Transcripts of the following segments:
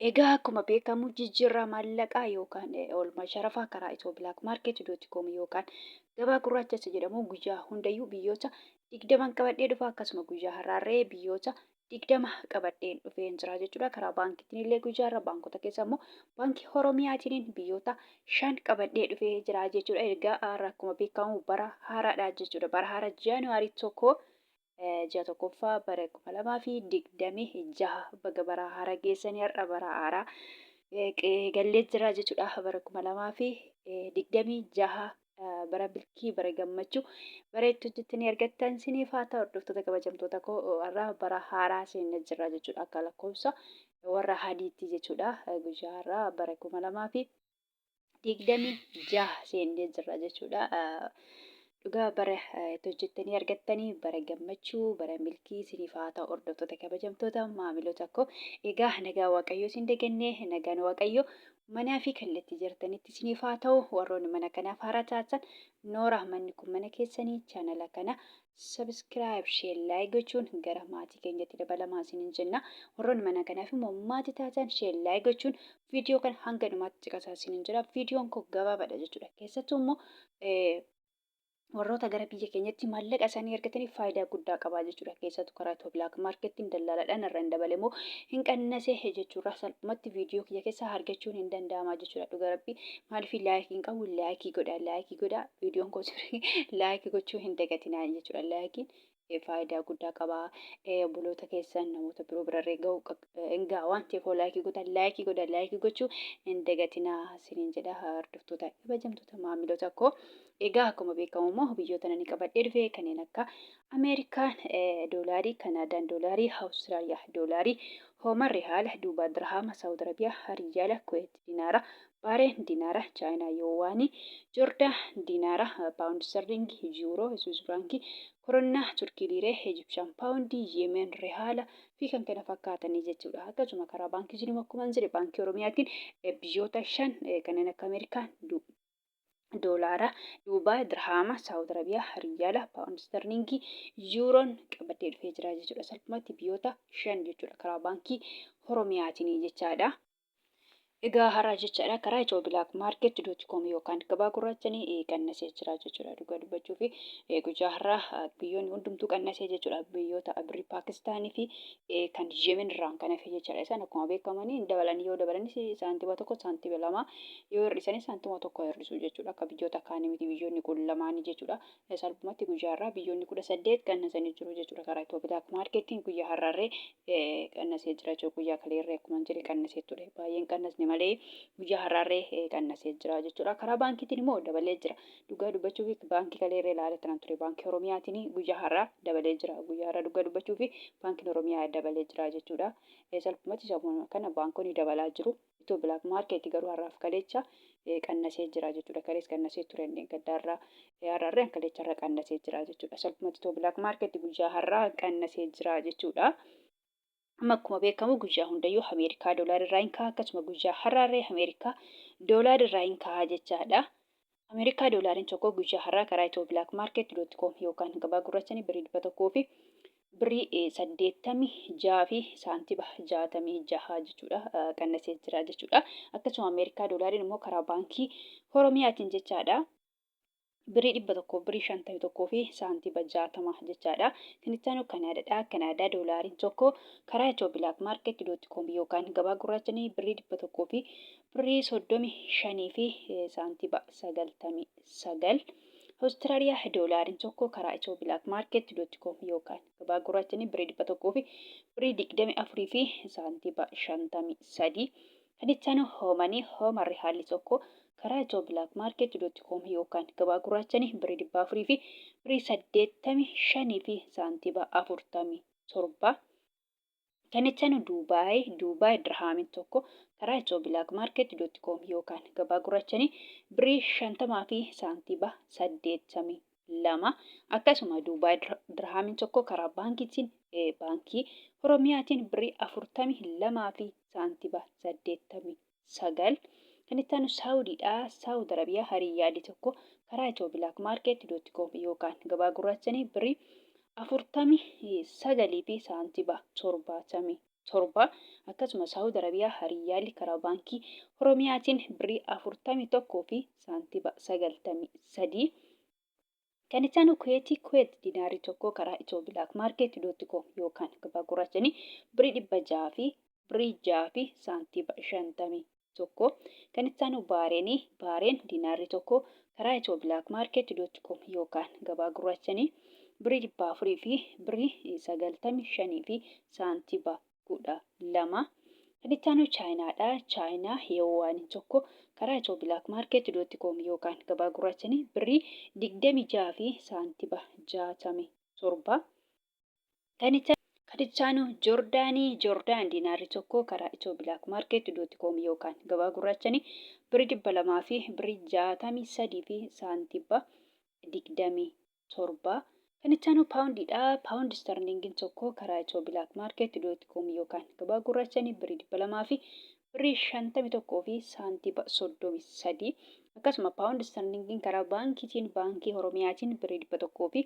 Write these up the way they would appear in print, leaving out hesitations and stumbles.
Egaa akkuma beekamu jijjiirraa maallaqaa yookaan oolmaa sharafaa karaa ethioblakmarket.com yookaan gabaa gurraacha isa jedhamu guyyaa hundayyuu biyyoota 20 qabadhee dhufa. Akkasuma guyyaa har'aarree biyyoota 20 qabadheen dhufeen jira jechuudha. Karaa baankiitiin illee guyyaa har'a baankota keessa immoo baankii Oromiyaatiin biyyoota 5 qabadhee dhufee jira jechuudha. Egaa har'a akkuma beekamu bara haaraadha jechuudha. Bara haaraa Jaanuwaarii 1, ji'a 1ffaa, bara 2026. Baga bara haaraa geessanii. Har'a bara haaraa gallee jira jechuudha. Bara 2026, bara milkii, bara gammachuu, bara itti hojjettanii argattan siniif haa ta'u. Hordoftoota kabajamtoota koo, har'a bara haaraa seennee jirra jechuudha. Akka lakkoofsa warra hadiitti jechuudha. Guyyaa har'aa bara 2026 seennee jirra jechuudha. Dhugaa bara itti hojjettanii argattanii, bara gammachuu, bara milkii isiniif haa ta'u, hordoftoota kabajamtoota maamiloota koo. Egaa nagaa Waaqayyoo isin dagannee, nagaan Waaqayyoo manaa fi kallattii jirtanitti isiniif haa ta'u. Warroonni mana kanaaf haaraa taatan, noora, manni kun mana keessanii. Chaanala kana subscribe, share, like gochuun gara maatii keenyatti dabalamaa isiniin jenna. Warroonni mana kanaaf immoo maatii taatan, share, like gochuun viidiyoo kana hanga dhumaatti caqasaa isiniin jedha. Viidiyoon koo gabaabaadha jechuudha. Keessattuu immoo warroota gara biyya keenyatti maallaqa isaanii argataniif faayidaa guddaa qaba jechuudha. Keessattuu karaa Itiyoo Black Marketiin dallaalaadhaan irra hin dabale moo hin qannase jechuudha. Salphumatti viidiyoo kiyya keessaa argachuun hin danda'ama jechuudha. Dhuga rabbi, maaliif like hin qabu? Like godha, like godha. Viidiyoon koo like gochuu hin dagatinaa jechuudha. Likeiin faayidaa guddaa qaba. Obboloota keessan, namoota biroo birarree ga'u hin ga'a waan ta'eef, like godha, like godha, like gochuu hin dagatinaa isiniin jedha, hordoftoota kabajamtoota maamiloota koo. Egaa akkuma beekamu immoo biyyoota nani qabadhee dhufe kanneen akka Ameerikaan doolaarii, Kanaadaan doolaarii, Awustiraaliyaa doolaarii, Hooman rihaala, Duubaa dirhaama, Saawud Arabiyaa riyaala, Kuweet dinaara, Baareen dinaara, Chaayinaa yoowaanii, Joordaan dinaara, Paawundi sterliingii, Yuuroo, Swiss firaankii, Koronnaa, Turkii liiree, Ijipshaan paawundii, Yemen rihaala fi kan kana fakkaatanii jechuudha. Akkasuma karaa baankii jiru akkuma jedhe baankii Oromiyaatiin biyyoota 5 kanneen akka Ameerikaa doolaara, Duubaay dirhaama, Saawud Arabiyaa riyaala, Paawundi sterliingii, Yuuroon qabadhee dhufee jira jechuudha. Salphumatti biyyoota 5 jechuudha karaa baankii Oromiyaatiin jechaadha. Egaa har'a jechaadha karaa ethioblakmarket.com yookaan gabaa gurraachanii qannasee jira jechuudha. Dhugaa dubbachuu fi guyyaa har'aa biyyoonni hundumtuu qannasee jechuudha. Biyyoota birrii Paakistaanii fi kan Yemen irraan kan hafe jechaadha. Isaan akkuma beekamanii dabalan, yoo dabalanis saantima 1, saantima 2, yoo hir'isanis saantima 1 hir'isu jechuudha. Akka biyyoota kaanii miti biyyoonni kun lamaanii jechuudha. Salphumatti guyyaa har'aa biyyoonni 18 qannasanii jiru jechuudha. Karaa Itiyoo Black Marketiin guyyaa har'aarree qannasee jira jechuudha. Guyyaa kaleerree akkuma jedhe qannasee ture. Baay'een qannasne malee guyyaa har'aarree qannasee jira jechuudha. Karaa baankiitiin immoo dabalee jira. Dhugaa dubbachuuf baankii kaleerree ilaalee turan ture. Baankii Oromiyaatiin guyyaa har'aa dabalee jira. Guyyaa har'aa dhugaa dubbachuuf baankiin Oromiyaa dabalee jira jechuudha. Salphumatti kana baankonni dabalaa jiru. Itoo Black Market garuu har'aaf kaleecha qannasee jira jechuudha. Kalees qannasee ture, gaddaarraa har'aarree kaleecharra qannasee jira jechuudha. Salphumatti Itoo Black Market guyyaa har'aa qannasee jira jechuudha. Amma akkuma beekamu guyyaa hundayyuu Ameerikaa doolaar irraa hin ka'a. Akkasuma guyyaa har'aarree Ameerikaa doolaar irraa hin ka'a jechaadha. Ameerikaa doolaariin tokko guyyaa har'aa karaa Itoo Black Market .com yookaan gabaa gurraachanii birrii 100 fi birrii 86 fi saantiba 66 jechuudha, qannasee jira jechuudha. Akkasuma Ameerikaa doolaariin immoo karaa baankii Oromiyaatiin jechaadha. Birrii 100 birrii 51 fi saantiba 60 jechaadha. Kan itti aanu Kanaadaadha. Kanaadaa doolaariin tokko karaa Itoo Black Market .com yookaan gabaa gurraachanii birrii 100 fi birrii 35 fi saantiba 99. Awustiraaliyaa doolaariin tokko karaa Itoo Black Market .com yookaan gabaa gurraachanii birrii 100 fi birrii 24 fi saantiba 53. Kan itti aanu hoomanii hooma rihaalli tokko karaa Itoo Black Market .com yookaan gabaa gurraachanii birrii 400 fi birrii 85 fi saantiba 47. Kan itti aanu Duubaay, Duubaay dirhaamiin tokko karaa Itoo Black Market .com yookaan gabaa gurraachanii birrii 50 fi saantiba 82. Akkasuma Duubaay dirhaamiin tokko karaa baankiitiin, baankii Oromiyaatiin birrii 42 fi saantiba 89. Kan itti aanu Saawudiidha. Saawud Arabiyaa riyaali tokko karaa Itoo Black Market .com yookaan gabaa gurraachanii birrii 49 fi saantiba 70. 7. Akkasuma Saawud Arabiyaa Riyyaalli karaa Baankii Oromiyaatiin birrii 41 fi saantiba 93. Kan itti aanu Kuweetii Kuweet diinaarri tokko karaa Itiyoo Bilaak Maarkeet dot com yookaan gabaa gurraachanii birrii 600 fi birrii 6 fi saantiba 51. Kan itti aanu Baareenii Baareen diinaarri tokko karaa Itiyoo Bilaak Maarkeet dot com yookaan gabaa gurraachanii birrii 400 fi birrii 95 fi saantiba 12. Kan itti aanu Chaayinaadha. Chaayinaa Yeewwaaniin tokko karaa Itiyoo Bilaak Maarkeet dot com yookaan gabaa gurraachanii birrii 26 fi saantiba 67. Kan itti aanu Joordaanii Joordaan diinaarri tokko karaa Itiyoo Bilaak Maarkeet dot com yookaan gabaa gurraachanii birrii 200 fi birrii 63 fi saantiba 27. Kan itti aanu paawundiidha. Paawundi istarliingiin tokko karaa Itiyoo Bilaak Maarkeet dot com yookaan gabaa gurraachanii birrii 200 fi birrii 51 fi saantiba 33. Akkasuma paawundi istarliingiin karaa baankiitiin Baankii Oromiyaatiin birrii 100 fi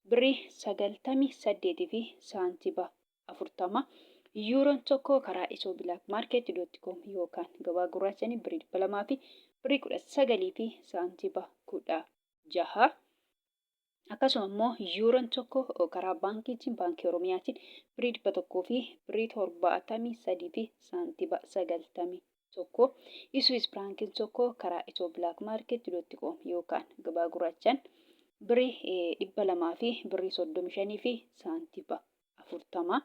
birrii 98 fi saantiba 40. Yuuroon tokko karaa Itiyoo Bilaak Maarkeet dot com yookaan gabaa gurraachanii birrii 200 fi birrii 19 fi saantiba 16. Akkasuma immoo yuuroon tokko karaa baankiitiin Baankii Oromiyaatiin birrii 100 fi birrii 73 fi saantiba 91. Iswiis firaankiin tokko karaa Itiyoo Bilaak Maarkeet dot com yookaan gabaa gurraachaan birrii 200 fi birrii 35 fi saantiba 40.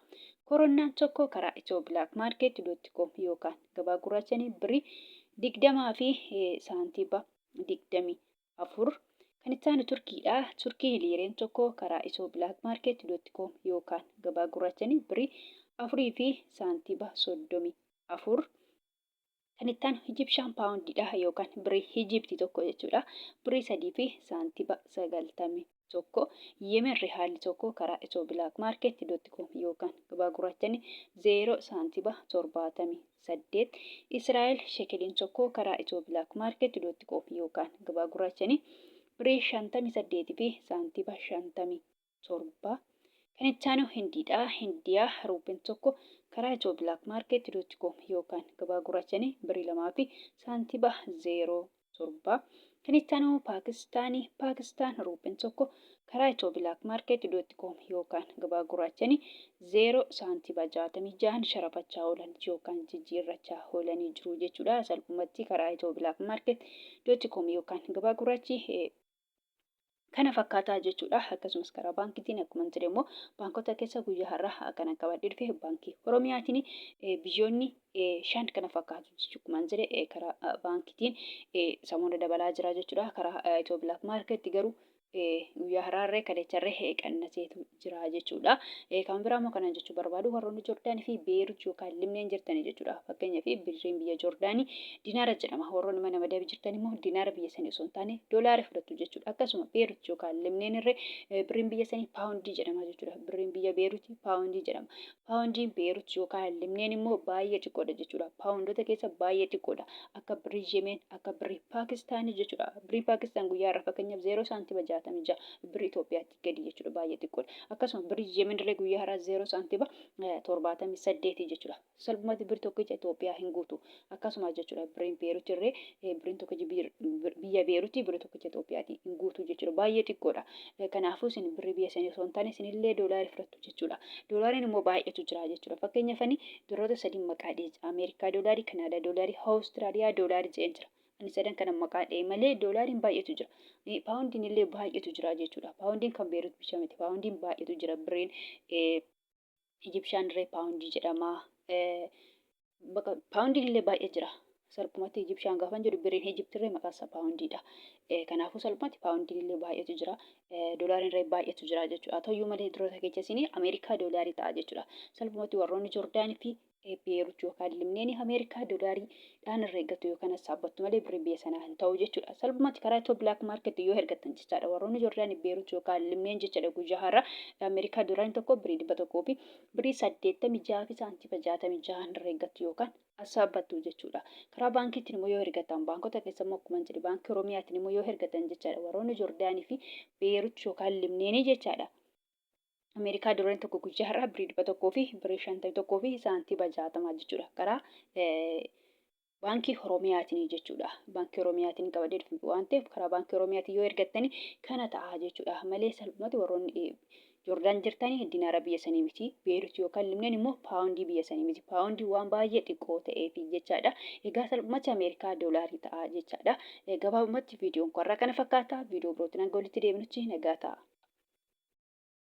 Koronnaan tokko karaa Itiyoo Bilaak Maarkeet dot com yookaan gabaa gurraachanii birrii 20 fi saantiba 24. Kan itti aanu Turkiidha. Turkii liireen tokko karaa Itiyoo Bilaak Maarkeet dot com yookaan gabaa gurraachanii birrii 4 fi saantiba 34. Kan itti aanu Ijibshaan paawundiidha yookaan birrii Ijibti tokko jechuudha. Birrii 3 fi saantiba 91. Yemen rihaalli tokko karaa Itiyoo Bilaak Maarkeet dot com yookaan gabaa gurraachanii 0 saantiba 78. Israa'el shekeliin tokko karaa Itiyoo Bilaak Maarkeet dot com yookaan gabaa gurraachanii birrii 58 fi saantiba 57. Kan itti aanu Hindiidha. Hindiyaa ruupiin tokko karaa Itiyoo Bilaak Maarkeet dot com yookaan gabaa gurraachanii birrii 2 fi saantiba 07. Kan itti aanu Paakistaanii Paakistaan ruupiin tokko karaa Itiyoo Bilaak Maarkeet dot com yookaan gabaa gurraachanii 0 saantiba 66 sharafachaa oolan yookaan jijjiirrachaa oolanii jiru jechuudha. Salphumatti karaa Itiyoo Bilaak Maarkeet dot com yookaan gabaa gurraachi kana fakkaataa jechuudha. Akkasumas karaa baankiitiin akkuma jedhe immoo baankota keessa guyyaa har'aa kana qabadhee dhufe Baankii Oromiyaatiin biyyoonni 5 kana fakkaatu jechuudha. Akkuma jedhe karaa baankiitiin samoona dabalaa jira jechuudha. Karaa Itiyoo Bilaak Maarkeetti garuu guyyaa har'aarree kaleecharree qannaseetu jira jechuudha. Kan biraa immoo kanan jechuu barbaadu warroonni Joordaanii fi Beerut yookaan Libneen jirtanii jechuudha. Fakkeenyaaf birriin biyya Joordaanii dinaara jedhama. Warroonni mana madabii jirtan immoo dinaara biyya sanii osoo hin taane doolaara fudhattu jechuudha. Akkasuma Beerut yookaan Libneen irree birriin biyya sanii paawundii jedhama jechuudha. Birriin biyya Beerut paawundii jedhama. Paawundiin Beerut yookaan Libneen immoo baay'ee xiqqoodha jechuudha. Paawundoota keessa baay'ee xiqqoodha. Akka birrii Yemeen, akka birrii Paakistaanii jechuudha. Birriin Paakistaan guyyaa irraa fakkeenyaaf 0 saantima 66 birrii Itoophiyaatti gadi jechuudha. Baay'ee xiqqoodha. Akkasuma birrii Yemen illee guyyaa har'aa 0 saantima 78 jechuudha. Salphumatti birri tokkicha Itoophiyaa hin guutu. Akkasuma jechuudha birriin Beerut illee birriin tokkichi biyya Beeruti birrii tokkicha Itoophiyaatti hin guutu jechuudha. Baay'ee xiqqoodha. Kanaafuu isin birrii biyya sanii osoo hin taane isinillee doolaari fudhattu jechuudha. Doolaariin immoo baay'eetu jira jechuudha. Fakkeenyaaf ani doolaarota sadii maqaa dhahee jira. Ameerikaa doolaarii, Kanaadaa doolaarii, Awustiraaliyaa doolaarii jedheen jira. Ani sadan kana maqaa dhahee malee doolaariin baay'eetu jira. Paawundiin illee baay'eetu jira jechuudha. Paawundiin kan Beerut bicha miti. Paawundiin baay'eetu jira. Birriin Ijibshaan illee paawundii jedhama. Paawundiin illee baay'ee jira. Salphumatti Ijibshaan gaafan jedhu birriin Ijipti illee maqaan isaa paawundiidha. Kanaafuu salphumatti paawundiin illee baay'eetu jira. Doolaariin illee baay'eetu jira jechuudha. Haa ta'uyyuu malee duroota keessa isin Ameerikaa doolaarii ta'a jechuudha. Salphumatti warroonni Joordaanii fi Beerut yookaan Libneen Ameerikaa doolaariidhaan herreeggattu yookaan hassaabbattu malee birriin biyya sanaa hin ta'u jechuudha. Salphumatti karaa Itiyoo Bilaak Maarket yoo hergattan jechaadha. Warroonni Joordaanii Beerut yookaan Libneen jechaadha guyyaa har'a Ameerikaa doolaariin tokko birrii 100 fi birrii 86 fi saantima 66 herreeggattu yookaan hassaabbattu jechuudha. Karaa baankiitiin immoo yoo hergattan baankota keessa immoo akkuma jedhe Baankii Oromiyaatiin immoo yoo hergattan jechaadha. Warroonni Joordaanii fi Beerut yookaan Libneenii jechaadha. Ameerikaa doolaarri tokko guyyaa har'aa birrii 100 fi birrii 51 fi saantiima 60 jechuudha. Karaa Baankii Oromiyaatiin jechuudha. Baankii Oromiyaatiin qabadee dhufe waan ta'eef karaa Baankii Oromiyaatiin yoo ergattani kana ta'a jechuudha. Malee salphumatti warroonni Joordaan jirtanii dinaara biyya sanii miti. Beerut yookaan Libneen immoo paawundii biyya sanii miti. Paawundii waan baay'ee xiqqoo ta'eef jechaadha. Egaa salphumatti Ameerikaa doolaarii ta'a jechaadha. Gabaabumatti viidiyoon koo har'aa kana fakkaata. Viidiyoo birootiin hanga walitti deebinutti nagaa ta'a.